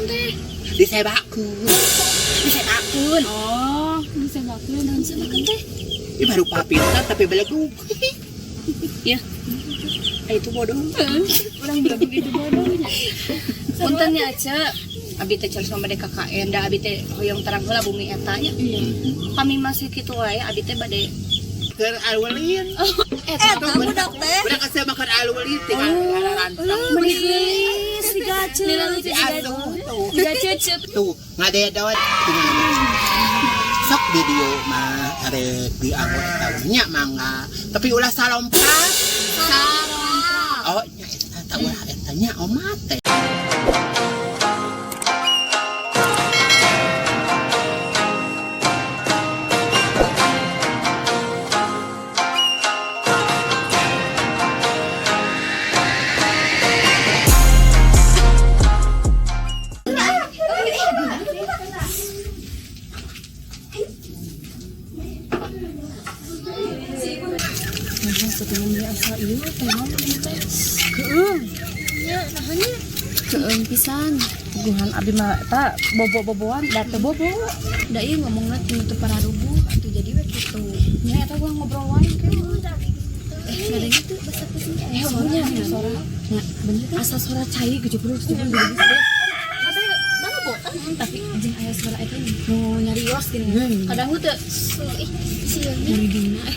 teh? Disebakeun. Disebakeun. Oh, disebakeun. Naon sebakeun teh? Ini baru papintar tapi belegug. Ya. Itu bodoh. Urang belegug itu bodohnya. Punten nya Aca. Abi teh cari sama bade KKN da abi teh hoyong terang heula bumi eta nya. Kami masih kitu wae abi teh bade Keur alwelin. Eta budak teh. Budak asa makan alwelin tinggal rantang. Meni siga Asuh tuh. siga ceuceut. Tuh, ngadedot tinggal. Sok di dieu mah arek dianggo eta nya mangga. Tapi ulah salompat. Sarompat. Oh, nya eta tah ulah eta nya omat teh. Keung pisan. Guhan abi mah eta bobo-boboan da teu bobo. Da ieu ngomongna teu teu pararubuh atuh jadi we kitu. Nya eta gua ngobrol wae ke. Ngadeng itu basa pusing Eh, nya suara. Nya, bener kan? Asa suara cai gejebruk gejebruk gejebruk. Tapi mana bo? Tapi jeung aya suara eta Nu nyarios gini. Kadang teu ih sieun Nyari dina eh.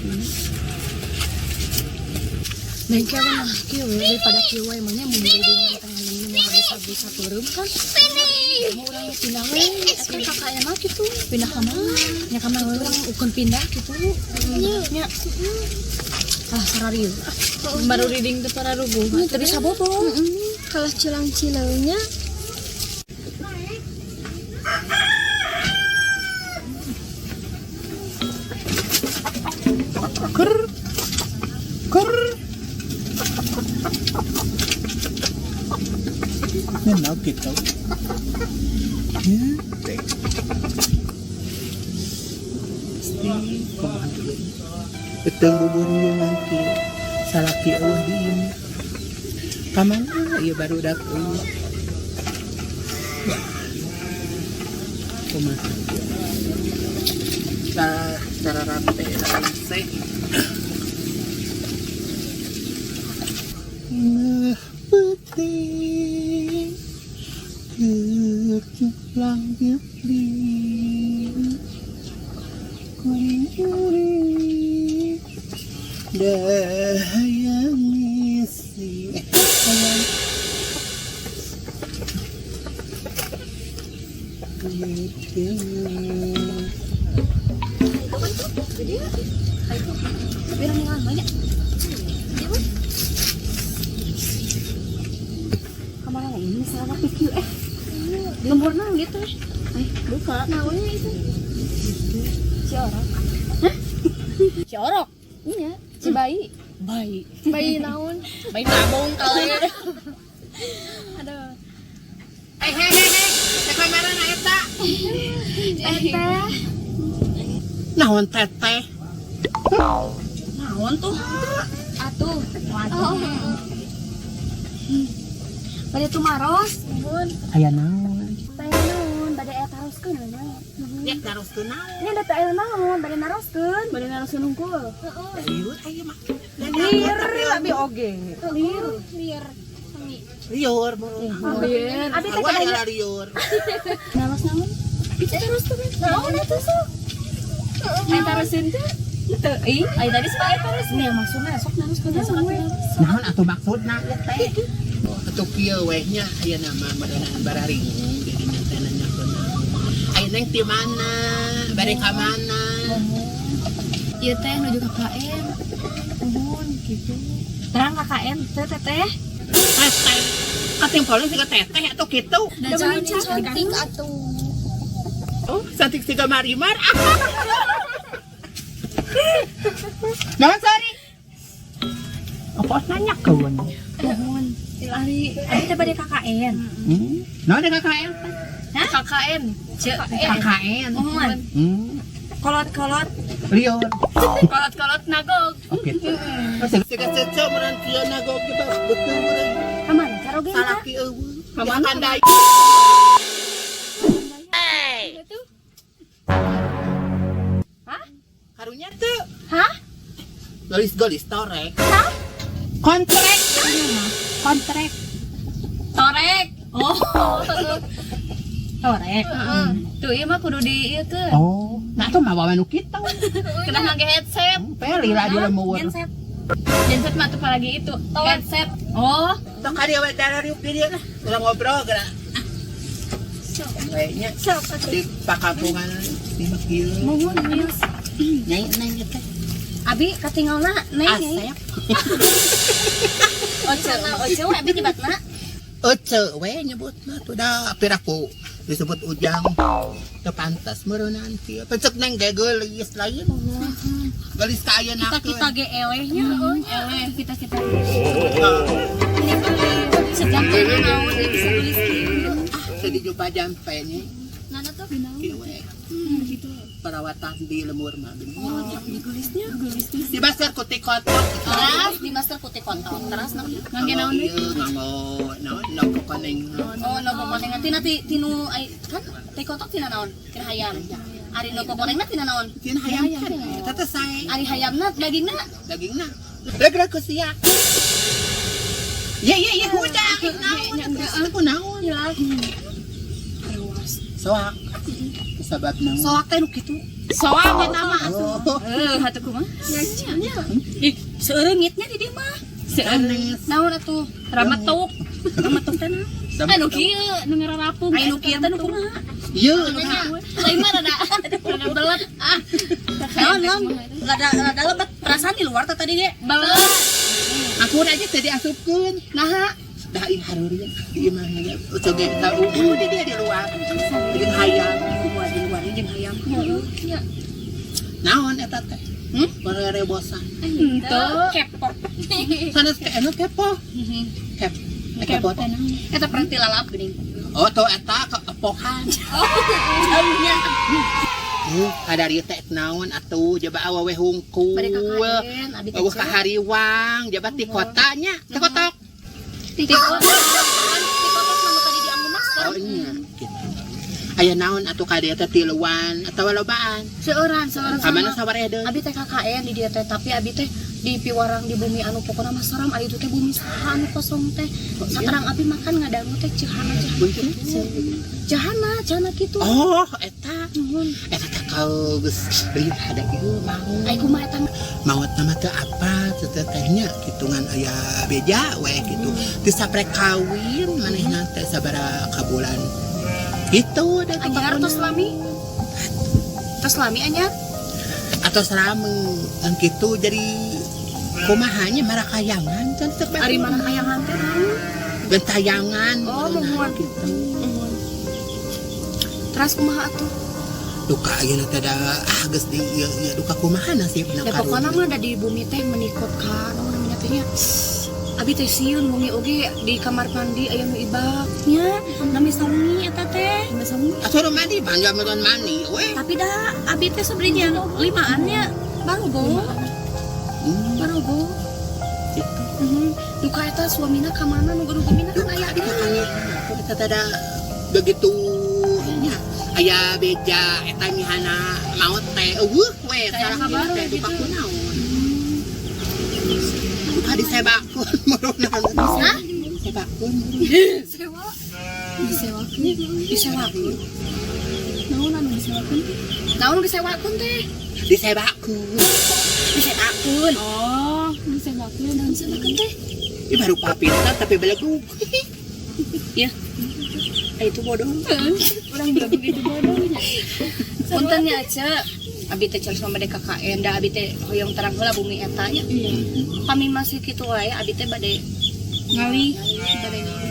Neng kieu mah kieu we daripada kieu we mah nya mun di dinya teh hayang mah bisa-bisa turun kan. Mau urang pindah we eta KKN mah kitu. Pindah ka mana? Nya ka mana we urang ukeun pindah kitu. Nya. Ah, sararieu. Baru reading teu pararubuh. Teu bisa bobo. Kalah cilang-cilangnya. Ker. Ker. Ngenau gitu. Ya, teh. Pasti kumaha ieu. Beteng buburieunan kieu. Salaki eueuh di ieu. Ka mana ieu barudak eueuh. Kumaha ieu. Cara rante rante. Nah, putih keculang jepling kuring dahayang ngisi hayang gitu. Tapi orang ngan banyak. Kamana ini salah pikir eh. Lembur naon gitu eh. Buka. Naonnya itu? Si orok. Hah? Si orok? Iya, si bayi. Bayi. Bayi naon? Bayi tabung kali. Aduh. Eh, hei, hei, hei, teh kamarana eta? Teteh. Naon teteh? Naon tuh? Atuh. Oh. Bade tumaros. Nuhun. Aya naon? Bade naon, bade aya taroskeun we naon. Ya taroskeun naon? Ini ada aya naon, bade naroskeun. Bade naroskeun hungkul. Liur aya mah. Liur abi oge. Liur, liur. Semi. Liur. Liur. Abi teh Awan kada ngala liur. Naros naon? Itu terus tuh. Naon atuh sok? Main taroseun teh? Teu, ih, aya tadi sok aya taros. Nya maksudna sok naroskeun sok atuh. Naon atuh maksudna ieu teh? Atuh kieu weh nya aya nama meureunana bararingung jadi nya teh nanyakeun naon. Aya neng ti mana? Bade ka mana? Ieu teh nuju KKN. Nuhun gitu. Terang KKN teh teteh. Teteh. Kating paling siga teteh atuh kitu. Da cantik atuh. Oh, cantik siga Marimar. Naon sorry? Apa nanya keun? Nuhun. Ari abi teh bade KKN. Naon deh KKN teh? Hah? KKN. Cek KKN. Nuhun. Kolot-kolot, Liur. kolot-kolot nagog. Oke. Siga cecek meureun kieu nagog kita betul meureun. Aman, caroge Salaki eueuh. Kamana? Kandai. Gelis-gelis torek. Kontrek. Kontrek. Torek. Oh, Torek. Tuh ieu mah kudu di ieu ke. Oh, nah tuh mawa nu kitu. Kena ngangge headset. Peli lah di lemur. Genset. Genset mah tuh apalagi itu. Headset. Oh, Tong ka dia we darariuk di dieu lah. Urang ngobrol geura. Kayaknya di pakampungan di mah kieu. Muhun mios. Nyai neng teh. Abi katinggalna neng nyai. Asep. Oce, oce we abi nyebatna. Ece we nyebutna tuh da piraku disebut Ujang. Teu pantas meureunnan kieu. Pecek neng ge geulis lain. Geulis ka ayeuna. Kita kita ge elehnya, eleh kita kita. Sejak mana naon ieu bisa tulis kieu. Sedih jumpa jampe nya. Nana tuh Kieu we. Gitu. Perawatan di lemur mah bener. Gelisnya, gelisnya. Di masker ku tikotok. Teras di masker putih kontol. Teras naon? Ngangge naon deui? Ieu nganggo naon nopo koneng. Oh, nopo koneng tina ti tinu ai kan teh kotok tina naon? Tina hayam. Ari nopo konengna tina naon? Tina hayam kan. Eta teh sae Ari hayamna dagingna dagingna. Reg-reg ku sia. Ye ye ye hudang naon atuh ku naon. Soak. Sabab naon? Soak teh nu kitu. Soak eta mah. Oh, Heuh, hatuh kumaha? Ih, seureungitnya di dieu mah. sanes. Naon atuh? Rametuk. Rametuk teh naon? Anu kieu nu ngararapung. Ai nu kieu teh nu kumaha? Ieu Lain mah rada Rada belet. ah. Naon naon? Rada rada lebet perasaan di luar teh tadi ge. Belet. aku aja teh diasupkeun. Naha? Dah ieu hareurieun di imah ge. Ucok ge tahu di dia di luar. Jeung hayam. Kumaha di luar jeung hayam. Nya. Naon eta teh? Hmm? Barerebosan. Henteu. Kepo. Sanes teh anu kepo. Kep. Kepo teh naon? Eta perenti lalap geuning. Oh, tuh eta keepohan. Jauhnya. Kadari teh naon atuh jaba awewe hungkul. Bade KKN, abi teh Eueuh ka hariwang, jaba ti kotanya, ti kotok. Ti kotok. Ti kotok mah tadi dianggo masker. Oh iya, gitu. Aya naon atuh ka dieu teh tiluan atawa lobaan. Seueuran, seueuran Ka mana sama. sawareh deui? Abi teh KKN di dieu teh, tapi abi teh di piwarang di bumi anu pokona mah seram ari itu teh bumi saha anu kosong teh. Saterang abi makan ngadangu teh cehana cehana gitu. Cehana, cehana kitu. Oh, eta. Nuhun. Eta teh kau geus lieur ada ieu maut. Ai kumaha eta? Maut nama teh apa teh tehnya kitungan aya beja we gitu. Ti sapre kawin manehna teh sabaraha kabulan. Gitu da Anyar tos lami? Tos lami anyar? Atau serame kan gitu jadi kumahanya marakayangan can teu Ari marakayangan teh naon? Gentayangan. Oh, muhun. Gitu. Muhun. Teras kumaha atuh? Duka ayeuna teh da ah geus di ieu ieu duka kumaha nasibna Da pokona mah da di bumi teh menikot ka naon namanya teh nya. Abi teh sieun wengi oge di kamar mandi aya nu ibak nya, nami sawengi eta teh. Nami sawengi. Atuh nu mandi bangga meureun mandi we. Tapi dah abi teh sebenarnya limaannya barogo. Barogo. Gitu. Duka eta suamina ka mana nu gaduh bumina kan aya Duka eta teh da begitu nya aya beja eta mihana maot teh eueuh we Kayak salah kabar teh we duka gitu. kunaon. Duka disebakeun meureunna. Hah? Disebakeun. Sewa. Disewakeun. Disewakeun. Naon anu disewakeun teh? Naon disewakeun teh? Disebakeun. Disewakeun. Oh, disewakeun. Naon disewakeun teh? Ini baru papita tapi belegug. Ya. Itu bodoh. Urang belegug itu bodohnya. Punten nya Ace. Abi teh cari sama KKN da abi teh hoyong terang heula bumi eta nya. Iya. Pami masih kitu wae abi teh bade Ngali. Bade ngali.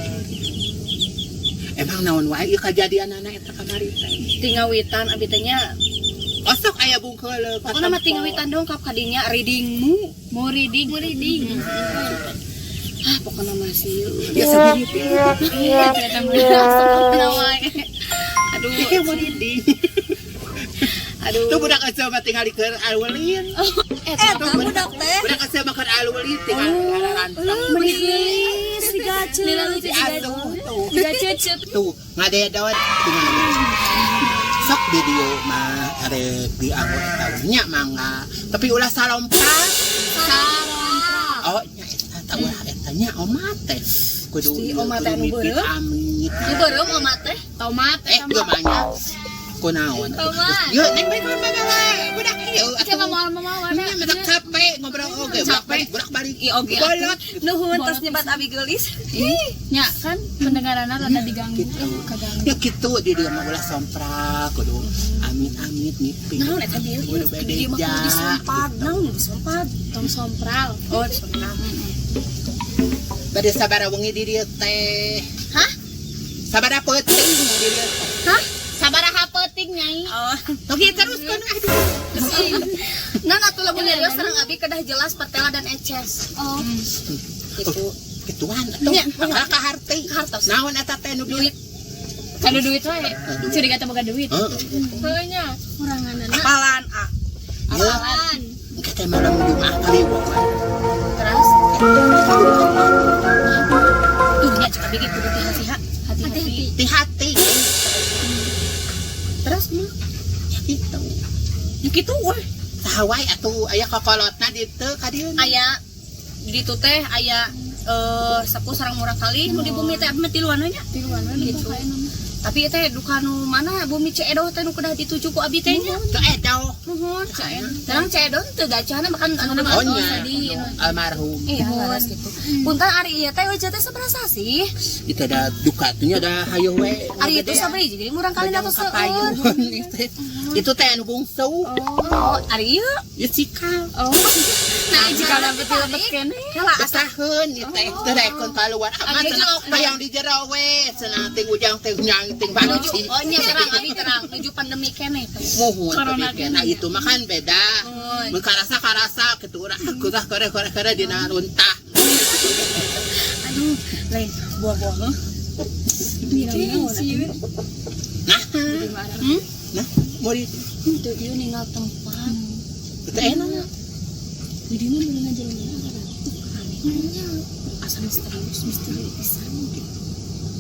Emang naon wae ieu kajadianana eta kamari teh. Tingawitan abi teh nya. Osok aya bungkeul. Pokona mah tingawitan dongkap kadinya readingmu. Mau reading, mau reading. Ah, pokona mah sieun. Biasa begitu. Eta mah. Pokona wae. Aduh, Iya mau reading. Aduh. Tuh budak asa mah tinggal keur alulin. Eta budak teh. Budak asa mah keur alulin tinggal rantang. Meni geulis siga Lila ceup. lucu Asuh tuh. Siga ceuceup. Tuh ngadedot tinggal. Sok di dieu mah arek dianggo eta nya mangga. Tapi ulah salompat. Sarompra. Oh, nya eta tah ulah eta nya omat teh. Kudu Gusti, ieu, omat kudu teh anu mipit beureum. amit. Nu beureum omat teh. Tomat. Eh, ieu mah nya. Kunaon atuh. Tomat. Yeuh, neng bae bae budak ieu atuh. Siapa mau mau Nya mah capek ngobrol oge, Capek. bolak balik. Ih, oge atuh. Bolot. Nuhun tos nyebat abi geulis. Nya kan pendengaranna rada diganggu. Gitu. Kaganggu. Ya gitu di dieu mah ulah somprak kudu amit-amit mipit. Naon eta dieu? Kudu Di dieu mah kudu bebeja. disompad. Naon disompad? Tong sompral. Oh, disompad. Bade sabaraha wengi di dieu teh? Hah? Sabaraha peuting di dieu teh? Hah? Sabaraha peuting nyai? Oh. Oke terus kan aduh. Nah, atuh lamun nyarios sareng abi kedah jelas Pertela dan Eces. Oh. Gitu. Gituan atuh. Nya. Bakal kaharti. Kahartos. Naon eta teh nu Duit. Kanu duit wae. Curiga teh boga duit. Heeh. Heuh nya. Kuranganana. Apalan ah. Ieu Apalan. engke teh malam Jumat kliwon. Terus tuh nya cek abi ge kudu hati-hati. Hati-hati. Hati-hati. Terus mah Ya gitu. ya kitu weh. Saha wae atuh aya kokolotna ditu ka dieu. Aya di ditu teh aya sapu sareng murang kali nu di bumi teh abi mah tiluan we nya. Tiluan we Gitu. gitu. Tapi teh duka nu mana bumi Ceedoh teh nu kedah dituju ku abi teh nya. Teu edoh. Nuhun. Terang Ceedoh teu gacana makan anu Oh nya. Sedih. Almarhum. Iya, laras gitu. Punten ari ieu teh eueuh teh sabaraha sasih? Itu ada duka tuh nya ada hayo we. Ari itu sabaraha hiji murang kali atau seueur? Itu teh anu bungsu. Oh, ari ieu. Ya cikal. Oh. Nah, Jika lebet lebet keneh. Kala asa Besaheun ieu teh teu daekeun kaluar. Aman cenah hayang di jero we cenah ting ujang ting nyang ting nuju banci. oh nya terang abi terang nuju pandemi keneh teh. Muhun Corona tapi nah itu mah kan beda. Muhun. Mun karasa karasa kitu urang kurah kore kore kore dina runtah. Aduh, lain buah-buah heuh. Nah, Hmm? nah, murid Henteu ieu ninggal tempat. itu enak. Di dieu mah beunang jelema. Aneh nya. Asa misterius, misteri pisan gitu.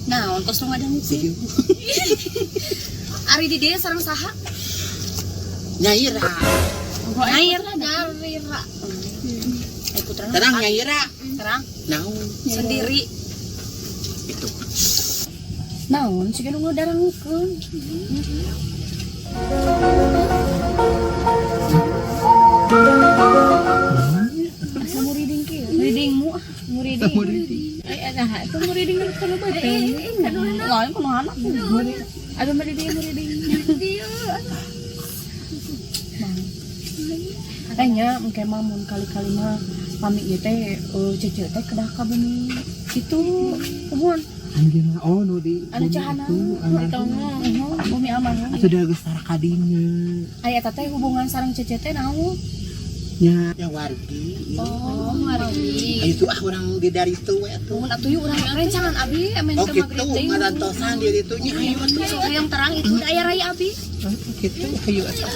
Nah, ongkos nu ngadangukeun. Ari di dieu sareng saha? Nyaira. Nyair, nyarira. Eh putra Terang nyaira. terang Naon sendiri. itu. Naon sih nu ngadangukeun. Asa muriding kieu. Readingmu Muriding. Eh nah, itu muriding nu kudu beuteung. lain kumaha Abi mah di dieu muriding. Teh nya engke mah mun kali-kali mah pami ieu teh cece teh kedah ka bumi kitu nuhun Anu gimana? Oh, nu di anu cahana Tongo. bumi almarhum Atuh da geus tara kadinya. aya eta teh hubungan sareng cece teh naon? Nya, ya wargi. Oh, wargi. Ayo tuh ah urang di dari itu we atuh. Nuhun atuh yuk urang rencangan abi amen Oh teu gitu, maghrib teh. ngarantosan di ditu nya ayo atuh. Sok hayang terang itu aya rai abi. Oh, gitu, ayo atuh.